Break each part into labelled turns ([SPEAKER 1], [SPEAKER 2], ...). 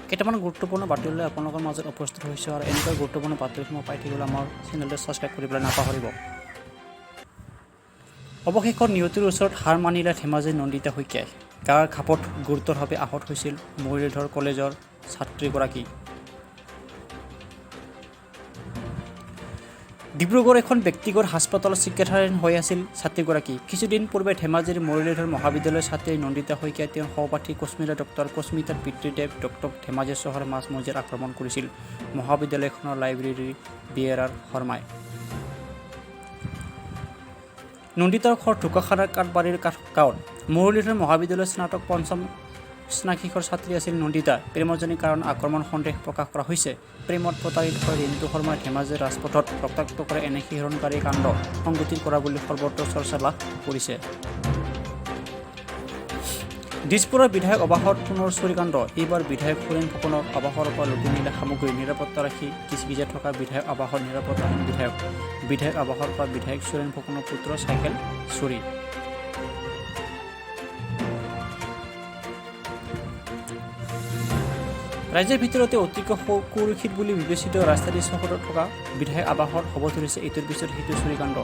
[SPEAKER 1] কেইটামান গুৰুত্বপূৰ্ণ বাতৰি লৈ আপোনালোকৰ মাজত উপস্থিত হৈছোঁ আৰু এনেকুৱা গুৰুত্বপূৰ্ণ বাতৰিসমূহ পাই থাকিবলৈ আমাৰ চেনেলটো ছাবস্ক্ৰাইব কৰিবলৈ নাপাহৰিব। অৱশেষত নিয়তিৰ ওচৰত হাৰ মানিলে ধেমাজিৰ নন্দিতা শইকীয়াই। গাৰ ঘাপত গুৰুতৰভাৱে আহত হৈছিল মুৰলীধৰ কলেজৰ ছাত্ৰীগৰাকী। ডিব্ৰুগড় এখন ব্যক্তিগত হাস্পতালত চিকিৎসাধীন হৈ আছিল ছাত্ৰীগৰাকী। কিছুদিন পূৰ্বে ধেমাজিৰ মুৰলীধৰ মহাবিদ্যালয়ৰ ছাত্ৰী নন্দিতা শইকীয়াই তেওঁৰ সহপাঠী কস্মিতা দত্তৰ কস্মিতাৰ পিতৃদেৱ দত্তক ধেমাজি চহৰৰ মাজমজিয়াত আক্ৰমণ কৰিছিল মহাবিদ্যালয়খনৰ লাইব্ৰেৰী বিয়েৰাৰ শৰ্মাই। নন্দিতাৰ ঘৰ ঢকুৱাখানাৰ কাঠবাৰীৰ গাঁৱত। মুৰলীধৰ মহাবিদ্যালয়ৰ স্নাতক পঞ্চম স্নাকিষৰ ছাত্ৰী আছিল নন্দিতা। প্ৰেমজনিত কাৰণ আক্ৰমণ সন্দেহ প্ৰকাশ কৰা হৈছে। প্ৰেমত প্ৰতাৰিত হৈ ৰিণ্টু শৰ্মাই ধেমাজিৰ ৰাজপথত ৰক্তাক্ত কৰে এনে শিহৰণকাৰী কাণ্ড সংঘটিত কৰা বুলি সৰ্বত্ৰ চৰ্চা লাভ কৰিছে। দিছপুৰৰ বিধায়ক আৱাসত পুনৰ চুৰিকাণ্ড। এইবাৰ বিধায়ক সুৰেণ ফুকনৰ আৱাসৰ পৰা লুটি নিলে সামগ্ৰী। নিৰাপত্তাৰক্ষী গিজগিজাই থকা বিধায়ক আৱাসত নিৰাপত্তাহীন বিধায়ক। বিধায়ক আৱাসৰ পৰা বিধায়ক সুৰেণ ফুকনৰ পুত্ৰৰ চাইকেল চুৰি। ৰাজ্যৰ ভিতৰতে অতিকৈ সুৰক্ষিত বুলি বিবেচিত ৰাজধানী চৌহদত থকা বিধায়ক আৱাসত হ'ব ধৰিছে ইটোৰ পিছত সিটো চুৰিকাণ্ড।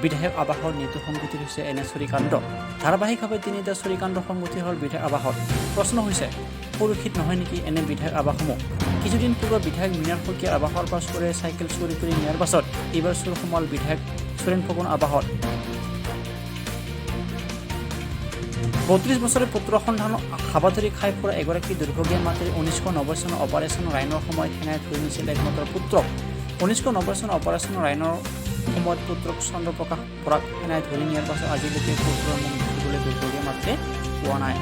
[SPEAKER 1] বিধায়ক আৱাসত নিতৌ সংঘটিত হৈছে এনে চুৰিকাণ্ড। ধাৰাবাহিকভাৱে তিনিটা চুৰিকাণ্ড সংঘটিত হ'ল বিধায়ক আৱাসত। প্ৰশ্ন হৈছে, সুৰক্ষিত নহয় নেকি এনে বিধায়ক আৱাসসমূহ? কিছুদিন পূৰ্বে বিধায়ক মৃণাল শইকীয়াৰ আৱাসৰ পৰা চোৰে চাইকেল চুৰি কৰি নিয়াৰ পাছত এইবাৰ চোৰ সোমাল বিধায়ক সুৰেণ ফুকন আৱাসত। 32 বছৰে পুত্ৰ সন্তানক হাবাথুৰি খাই ফুৰা এগৰাকী দুৰ্ভগীয়া মাতৃৰ 1990 চনৰ অপাৰেশ্যন ৰাইনৰ সময়ত সেনাই ধৰি নিছিল একমাত্ৰ পুত্ৰক। 1990 চনৰ অপাৰেশ্যন ৰাইনৰ সময়ত পুত্ৰক চন্দ্ৰপ্ৰকাশ বৰাক সেনাই ধৰি নিয়াৰ পাছত আজিলৈকে পুত্ৰৰ মুখ দেখিবলৈ দুৰ্ভগীয়া মাতৃয়ে পোৱা নাই।